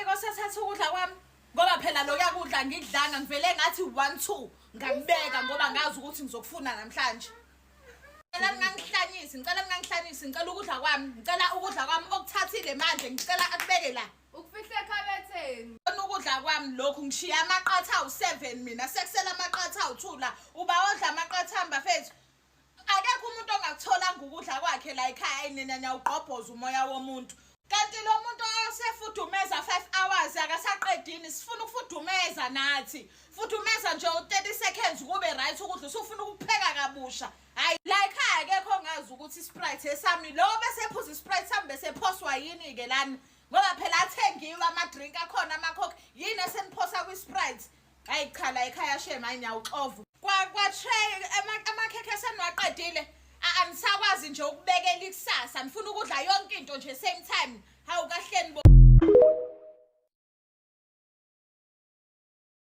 Ubani kosethatha ukudla kwami? Ngoba phela lokuya kudla ngikudlanga ngivele ngathi 1 2 ngakubeka ngoba ngazi ukuthi ngizokufuna namhlanje. Ngicela ningangihlanyisi, ngicela ningangihlanyisi, ngicela ukudla kwami, ngicela ukudla kwami okuthathile manje, ngicela akubeke la. Ukufihle ekhabetheni. Kona ukudla kwami lokhu ngishiya amaqatha awu-7 mina sekusela amaqatha awu-2 la uba odla amaqatha ami bafethu akekho umuntu ongakutholanga ukudla kwakhe la ekhaya nina niyawugqobhoza umoya womuntu kanti lo muntu osefudumeza 5 hours akasaqedini sifuna ukufudumeza nathi fudumeza nje u-30 seconds kube right ukudla usufuna ukupheka kabusha hayi la ekhaya akekho ongazi ukuthi isprite esami lo bese phuza isprite sami bese phoswa yini-ke lana ngoba phela athengiwe ama-drink akhona amakhokhi yini eseniphosa kwi-sprite hayi cha la ekhaya shem hayi niyawuxova kwa-tray amakhekhe eseniwaqedile anisakwazi nje ukubekela ikusasa nifuna ukudla yonke into nje same time hawu kahleni bo.